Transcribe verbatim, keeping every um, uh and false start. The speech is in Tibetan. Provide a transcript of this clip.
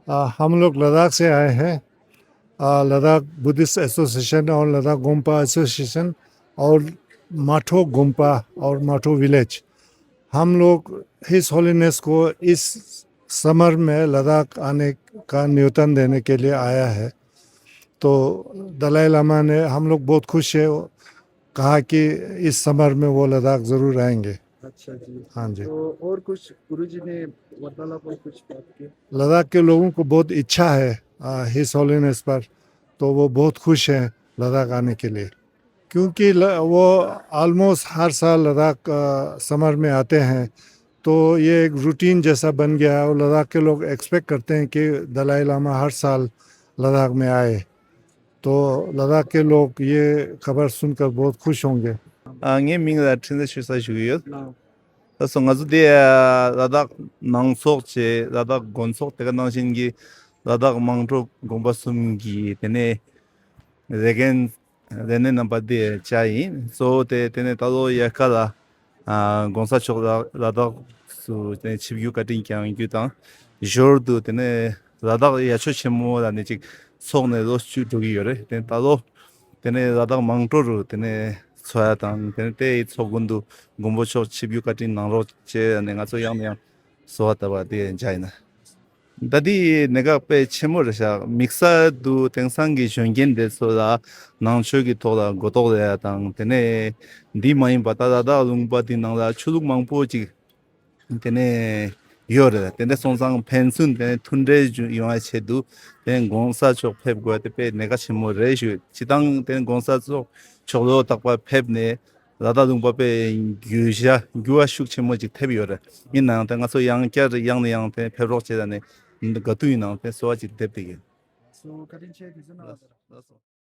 आ, हम लोग लद्दाख से आए हैं। आ, लद्दाख बुद्धिस्ट एसोसिएशन और लद्दाख गोम्पा एसोसिएशन और माठो गोम्पा और माठो विलेज, हम लोग हिज होलीनेस को इस समर में लद्दाख आने का न्योतन देने के लिए आया है। तो दलाई लामा ने, हम लोग बहुत खुश है, कहा कि इस समर में वो लद्दाख ज़रूर आएंगे। अच्छा जी। हाँ जी। तो और कुछ गुरुजी ने वार्तालाप और कुछ बात की? लद्दाख के लोगों को बहुत इच्छा है, आ, हिज होलीनेस पर, तो वो बहुत खुश हैं लद्दाख आने के लिए, क्योंकि ल-, वो ऑलमोस्ट हर साल लद्दाख, आ, समर में आते हैं, तो ये एक रूटीन जैसा बन गया है और लद्दाख के लोग एक्सपेक्ट करते हैं कि दलाई लामा हर साल लद्दाख में आए। तो लद्दाख के लोग ये खबर सुनकर बहुत खुश होंगे। ཨ། ངའི་མིང་ལ་འཕྲིན་ལས་ཆོས་ས་ཞུ་གི་ཡོད། ལགས་སོ། ང་ཚོ་འདི་ལ་དྭགས་ནང་ཚོགས་བྱས། ལ་དྭགས་དགོན་ཚོགས་དེ་ག་ནང་བཞིན་གྱི་ལ་དྭགས་མང་གྲོ་དགོན་པ་གསུམ་གྱི་དེ་ནས་རེ་འགན་རེ་གནས་རྣམ་པ་འདི་བཅའ་ཡིན། གཙོ་བོ་དེ་དེ་ནས་ད་ལོ་དབྱར་ཁ་ལ། ཨ། ༸གོང་ས་མཆོག་ལ་ལ་དྭགས་སུ་དེ་ནས་ཆིབས་བསྒྱུར་བཀའ་དྲིན་བསྐྱང་རྒྱུ་དང་། ཞོར་དུ་དེ་ནས་ལ་དྭགས་ཡ་ཆོ་ཆེན་མོ་ལ་ནི་ཅིག་ཚོགས་ནས་ལོ་བཅུ་འགྲོ་གི་ཡོད་རེད། དེ་ད་ལོ་དེ་ནས་ལ་དྭགས་མང་གྲོ་རུ་དེ་ནས་ཚོགས་ཡ་དང་། དེ་ནས་དེའི་ཚོགས་མགོན་དུ་མགོན་པོ་མཆོག་ཆིབས་བསྒྱུར་བཀའ་དྲིན་གནང་རོགས་བྱས་ནས། ང་ཚོ་ཡང་ནས་ཡང་གསོལ་བ་བཏབ་པ་དེ་མཇལ་ཡིན། ད་འདི་གནད་འགག་དཔེ་ཆེན་མོ་རེད་ཤག་དམིགས་བསལ་དུ་དེང་སང་གི་གཞོན་སྐྱེས་འདི་ཚོ་ལ་ནང་ཆོས་ཀྱི་ཐོག་ལ་གོ་རྟོགས་ཡོད་ཡ་དང་། དེ་ནས་འདི་མ་ཡིན་པ་ད་ལ་དྭགས་ལུང་པ་འདི་ནང་ལ་ཆོས་ལུགས་མང་པོ་ཅིག་དེ་ནས་ཡོད་རེད། དེ་འདྲ་སོང་ཙང་ཕན་ཚུན་དེ་ནས་མཐུན་འབྲེལ་ཡོང་ཡ་ཆེད་དུ་དེ་ནས་༸གོང་ས་མཆོག་ཕེབས་དགོས་དེ་དཔེ་གནད་འགག་ཆེན་མོ་རེད་ཞུ། སྤྱིར་བཏང་དེ་ནས་༸གོང་ས་མཆོག་མཆོག་ལོ་རྟག་པར་ཕེབས་ནས་ལ་དྭགས་ལུང་པ་དཔེ་འགྱུར་བ་འགྱུར་བ་ཤུགས་ཆེན་མོ་ཅིག་ཐེབས་ཡོད་རེད། ཡིན་ནའང་དེ་ང་ཚོ་ཡང་བསྐྱར་ཡང་ནས་ཡང་དེ་ཕེབས་རོགས་བྱེད་ད་ནས་ག་དུས་ཡིན་ནའང་དེ་གསོལ་བ་ཅིག་འདེབས་དེ་ཡིན། ལགས་སོ། བཀའ་དྲིན་ཆེ། དུས་ཚོད་གནང་བ་དང་། ལགས་སོ།